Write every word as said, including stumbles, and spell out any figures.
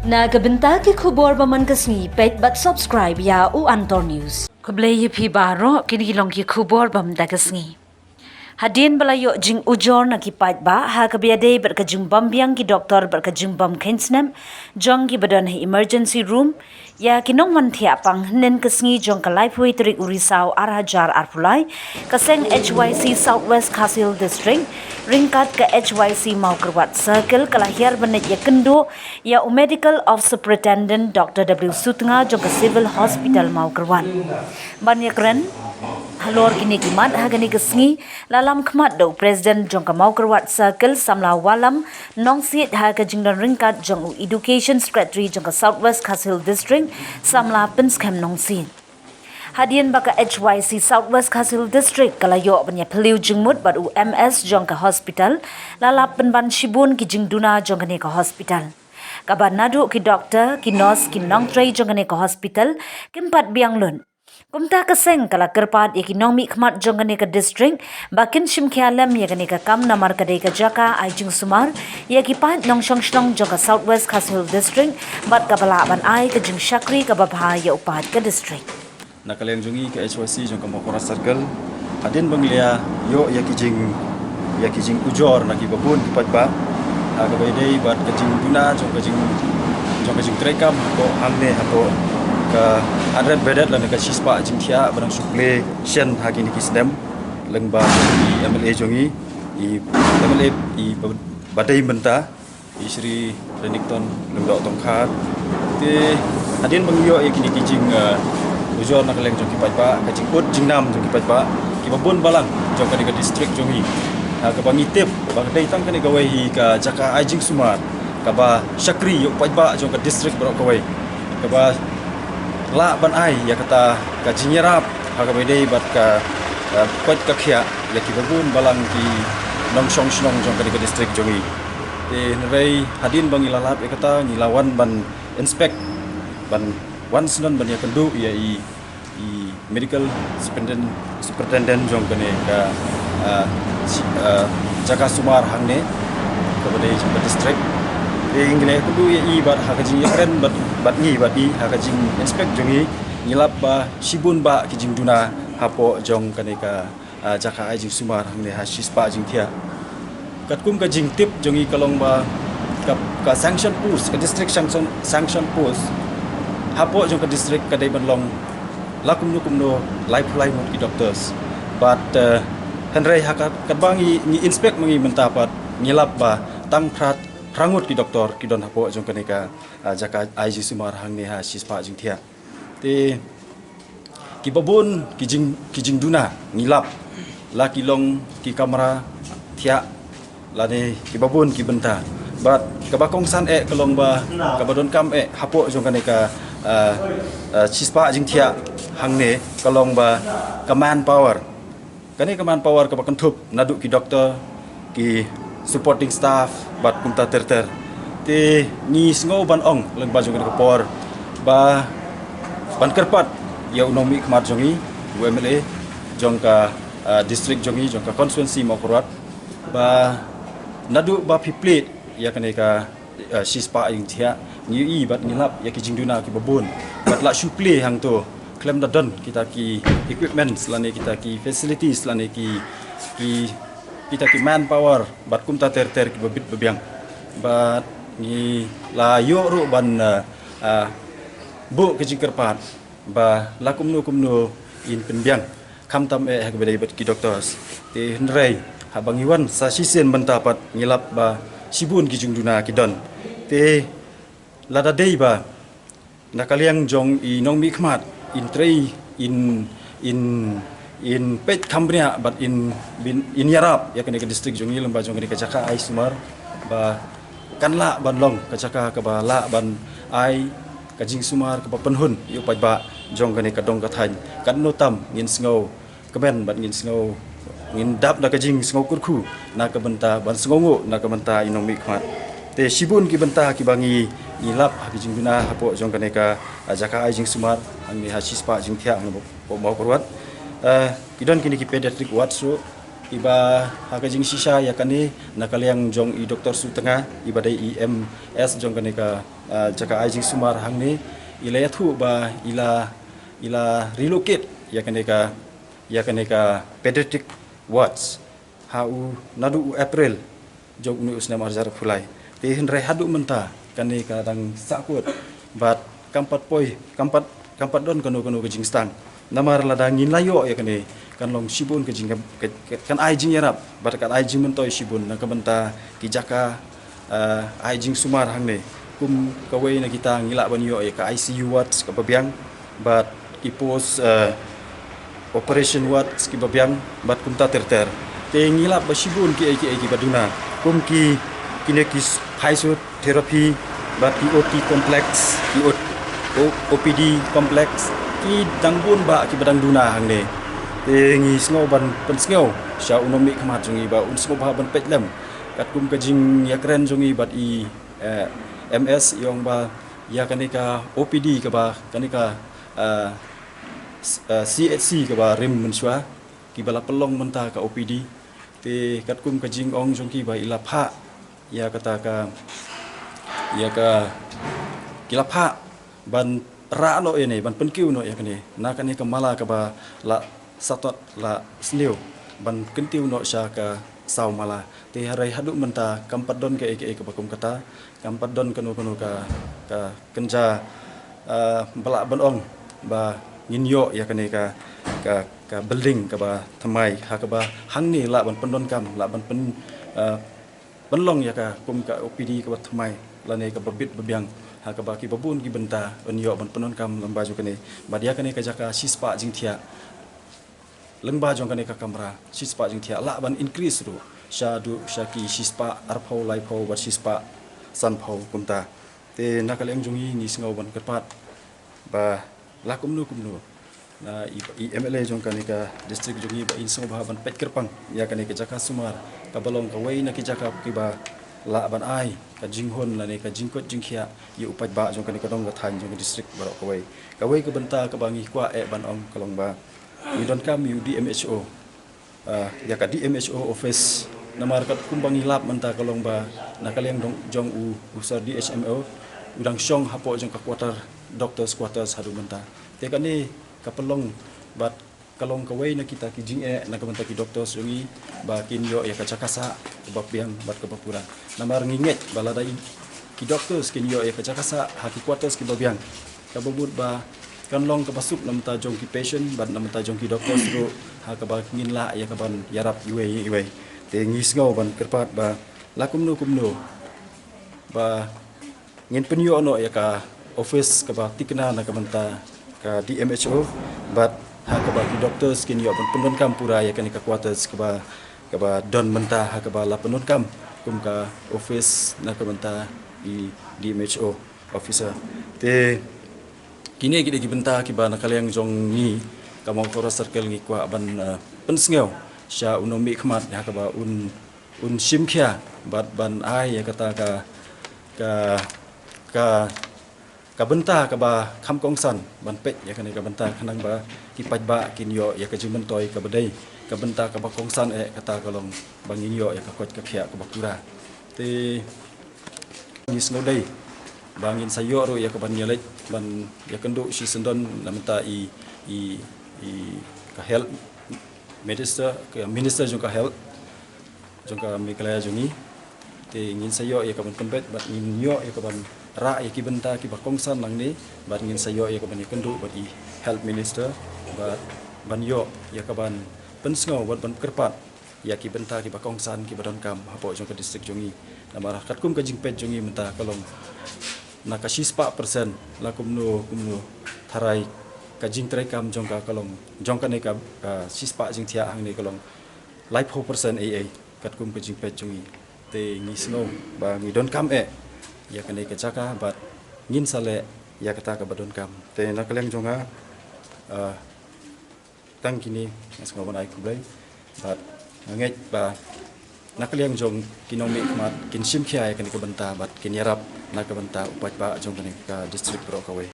Na ka bynta ki khubor ba man ka sngi, peit bad subscribe ïa u Antor News. Khublei ïa phi baroh, kine ki long ki khubor ba man ka sngi. Hadien ba la ïoh jingujor na ki paidbah ha kaba ïadei bad ka jingbym biang ki doktor bad ka jingbym kheiñ snem jong kiba don ha emergency room, ïa ki nongwan thiah pang hynnin ka sngi jong ka laiphew tarik u Risaw ar hajar arphew lai, ka seng H Y C South West Khasi Hills District ryngkat ka H Y C Mawkyrwat Circle ka la hiar bniah ïakynduh ïa u Medical Officer Superintendent Doctor W Sutnga jong ka Civil Hospital Mawkyrwat. Ban ïakren halor kine ki mat ha kane ka sngi, la lam khmat da u President jong ka Mawkyrwat Circle, Samla Wallam Nongsiej, ha ka jingdon ryngkat jong u Education Secretary jong ka South West Khasi Hills District, Samla Pynskhem Nongsiej. Hadien ba ka H Y C South West Khasi Hills District ka la ïoh ban ïaphylliew jingmut bad u M S jong ka hospital, la lap pynban shibun ki jingduna jong kane ka hospital. Kaba naduh ki doktor, ki nurse, ki nongtrei jong kane ka hospital kim pat biang lut. Kumta ka seng ka la kyrpad ïa ki nongmihkhmat jong kane ka district ba kin shim khia lem ïa kane ka kam, namar ka dei ka jaka ai jingsumar ïa ki paid nongshong shnong jong ka South West Khasi Hills District bad kaba lah ban ai ka jingshakri kaba bha ïa u paid ka district. Na ka liang jong ngi ka H Y C jong ka Mawkyrwat Circle, hadien ba ngi la ïoh ïa ki jing, ïa ki jingujor na kiba bun ki paidbah ha kaba ïadei bad ka jingduna jong ka jing, jong ka jingtrei kam hapoh hangne, hapoh ka hundred bedded lane ka shispah jingthiah ba dang shu plie shen ha kine ki snem lyngba i M L A jong ngi, i M L A i ba, ba dei mynta, i Shri Renikton Lyngdoh Tongkhar. Te hadien ba ngi ïoh ïa kine ki jing, eh, ujor na ka liang jong ki paidbah, ka jingud jingnam jong ki paidbah kiba bun balang jong kane ka district jong ngi, ha kaba ngi tip ba ka dei tang kane kawei hi ka jaka ai jingsumar kaba shakri ïa u paidbah jong ka district baroh kawei, kaba lah ban ai ïa kata ka jingïarap ha kaba ïadei bad ka, eh, koit ka khiah ïa kiba bun balang ki nongshong shnong jong kane ka district jong ngi. Te hynrei hadien ba ngi la lap ïa kata, ngi la wan ban inspect, ban wan syndon ban ïakynduh ïa i, i medical superintendent, superintendent jong kane ka, ah, si-, ah, jaka sumar hangne kaba dei jong ka district. Te ngi la ïakynduh ïa i bad ha ka jingïakren bad, bad ngi bad i ha ka jinginspect jong ngi, ngi lap ba shibun bah ki jingduna hapoh jong kane ka, ah, jaka ai jingsumar hangne ha shispah jingthiah. Katkum ka jingtip jong ngi ka long ba ka, ka sanction post, ka district sanction, sanction post hapoh jong ka district ka dei ban long la kumno kumno laiphew lai ngut ki doctors. Bad, eh, hynrei ha ka, katba ngi, ngi inspect ma ngi mynta pat ngi lap ba tang phra, phra ngut ki doktor ki don hapoh jong kane ka, ah, jaka ai jingsumar hangne ha shispah jingthiah. Te kiba bun ki jing, ki jingduna ngi lap, la ki long ki kamra thiah lane kiba bun ki bynta. Bad kaba kongsan eh ka long ba kaba donkam eh hapoh jong kane ka, ah, ah, shispah jingthiah hangne ka long ba ka manpower. Kane ka manpower kaba kynthup naduh ki doktor, ki supporting staff bad kumta ter ter. Te ngi sngew ban ong lyngba jong kane ka por ba ban kyrpad ïa u nongmihkhmat jong ngi, u M L A jong ka, ah, district jong ngi, jong ka constituency Mawkyrwat, ba naduh ba phi plie ïa kane ka, eh, shispah jingthiah, ngi ïohi bad ngi lap ïa ki jingduna kiba bun. Bad la shu plie hangto khlem da don kita ki equipments lane kita ki facilities lane ki, ki, kita ki manpower bad kumta ter ter kiba bit ba biang. Bad ngi la ïoh ruh ban, eh, eh, buh ki jingkyrpad ba la kumno kumno in pynbiang, khamtam eh ha kaba dei bad ki doctors. Te hynrei haba ngi wan sa shisien mynta pat ngi lap ba shibun ki jingduna ki don. Te lada dei ba na ka liang jong i nongmihkhmat in trei, in, in, in peit kham bniah bad in, in, in ïarap ïa kane ka district jong ngi lyngba jong kane ka jaka ai sumar, ba kan lah ban long ka jaka kaba lah ban ai ka jingsumar kaba pynhun ïa u paidbah jong kane ka dong ka thaiñ. Katno tam ngin sngew kmen bad ngin sngew, ngin dap da ka jingsngew kyrkhu na ka bynta ban sngewnguh na ka bynta i nongmihkhmat. Te shibun ki bynta kiba ngi, ngi lap ha ki jingduna hapoh jong kane ka, ah, jaka ai jingsumar hangne ha shispah jingthiah hangne hapoh Mawkyrwat. Ah, ki don kine ki pediatric wards ruh, Iba ha ka jingshisha ïa kane na ka liang jong i Doktor Sutnga, iba dei i M S jong kane ka, ah, jaka ai jingsumar hangne, i la ïathuh ba i la, i la relocate ïa kane ka, ïa kane ka pediatric wards ha u, naduh u April jong une u snem ar hajar arphew lai. Te hynrei haduh mynta kane ka dang sahkut bad kam pat poi, kam pat, kam pat don kano kano ka jingstad. Namar lada ngin la ïoh ïa kane, kan long shibun ka jing, ka, ka, kan ai jingïarap bad kan ai jingmyntoi shibun na ka bynta ki jaka, ah, ai jingsumar hangne. Kum kawei na kita ngi lah ban ïoh ïa ka I C U wards kaba biang bad ki post, eh, operation wards kiba biang bad kumta ter ter. Te ngi lap ba shibun kiei kiei kiba duna, kum ki, kine ki s-, physiotherapy bad ki O T complex, ki O-, O-, O P D complex, ki dang bun bah kiba dang duna hangne. Te ngi sngew ban pynsngew sha u nongmihkhmat jong ngi ba un sngewbha ban peit lem. Katkum ka jingïakren jong ngi bad i, eh, M S, i ong ba ïa kane ka O P D kaba, kane ka, ah, s-, ah, C H C kaba rim mynshuwa, kiba la pynlong mynta ka O P D. Te katkum ka jingong jong ki ba i la phah ïa kata ka, ïa ka, ki la phah ban rah noh ïa ne, ban pynkiew noh ïa kane na kane ka mala kaba la satot, la sniew, ban kyntiew noh sha ka saw mala. Te hynrei haduh mynta kam pat don kaei kaei kaba kum kata, kam pat don kano kano ka, ka kynja, ah, ba lah ban ong ba ngin ïoh ïa kane ka, ka, ka building kaba thymmai, ha kaba hangne lah ban pyndonkam, lah ban pyn, ah, pynlong ïa ka kum ka O P D kaba thymmai lane kaba bit ba biang, ha kaba kiba bun ki bynta yn ïoh ban pyndonkam lyngba jong kane. Bad ïa kane ka jaka shispah jingthiah lyngba jong kane ka kamra shispah jingthiah lah ban increase ruh sha duh sha ki shispah arphew, laiphew bad shispah sanphew kumta. Te na ka liang jong ngi, ngi sngew ban kyrpad ba la kumno kumno na i, i M L A jong kane ka district jong ngi ba in sngewbha ban peit kyrpang ïa kane ka jaka sumar, kaba long kawei na ki jaka kiba lah ban ai ka jinghun lane ka jingkoit jingkhiah ïa u paidbah jong kane ka dong ka thaiñ jong ka district baroh kawei. Kawei ka bynta kaba ngi kwah eh ban ong ka long ba ngi donkam ïa u D M H O. Ah, ïa ka D M H O office, namar katkum ba ngi lap mynta ka long ba na ka liang dong jong u, u sir D H M O u dang shong hapoh jong ka quarter, doctors quarters haduh mynta. Te kane ka pynlong bad ka long kawei na kita ki jingeh na ka bynta ki doctors jong ngi ba kin ïoh ïa ka jaka sah kaba biang bad kaba pura. Namar ngi ngeit ba lada i, ki doctors kin ïoh ïa ka jaka sah ha ki quarters kiba biang, kaba mut ba kan long kaba suk na bynta jong ki patient bad na bynta jong ki doctors ruh, ha kaba ngin lah ïa kaban ïarap iwei ïa iwei. Te ngi sngew ban kyrpad ba la kumno kumno ba ngin pynïoh noh ïa ka office kaba tikna na ka bynta ka D M H O, bad ha kaba ki doctors kin ïoh ban pyndonkam pura ïa kane ka quarters kaba, kaba don mynta, ha kaba la pyndonkam kum ka office na ka bynta i D M H O officer. Te kine ki dei ki bynta kiba na ka liang jong ngi ka Mawkyrwat Circle ngi kwah ban, eh, pynsngew sha u nongmihkhmat ha kaba un, un shim khia bad ban ai ïa kata ka, ka, ka, ka bynta kaba kham kongsan ban peit ïa kane ka bynta khnang ba ki paidbah kin ïoh ïa ka jingmyntoi kaba dei ka bynta kaba kongsan eh, kata ka long ba ngin ïoh ïa ka koit ka khiah kaba pura. Te ngi sngew dei ba ngin sa ïoh ruh ïa kaban ïaleit ban ïakynduh shisyndon na bynta i, i, i ka health minister, ka minister jong ka health jong ka Meghalaya jong ngi. Te ngin sa ïoh ïa kaban pynbeit bad ngin ïoh ïa kaban rah ïa ki bynta kiba kongsan nangne, bad ngin sa ïoh ïa kaban ïakynduh bad i health minister bad ban ïoh ïa kaban pynsngew bad ban kyrpad ïa ki bynta kiba kongsan kiba donkam hapoh jong ka district jong ngi. Namar katkum ka jingpeit jong ngi mynta ka long na ka shispah percent la kumno kumno, tharai ka jingtreikam jong ka ka long, jong kane ka, ka shispah jingthiah hangne ka long laiphew percent ei ei katkum ka jingpeit jong ngi. Te ngi sngew ba ngi donkam eh ïa kane ka jaka bad ngin sa leh ïa kata kaba donkam. Te na ka liang jong nga, ah, tang kine nga sngew ban ai khublei bad nga ngeit ba na ka liang jong ki nongmihkhmat kin shim khia ïa kane ka bynta bad kin ïarap na ka bynta u paidbah jong kane ka district baroh kawei.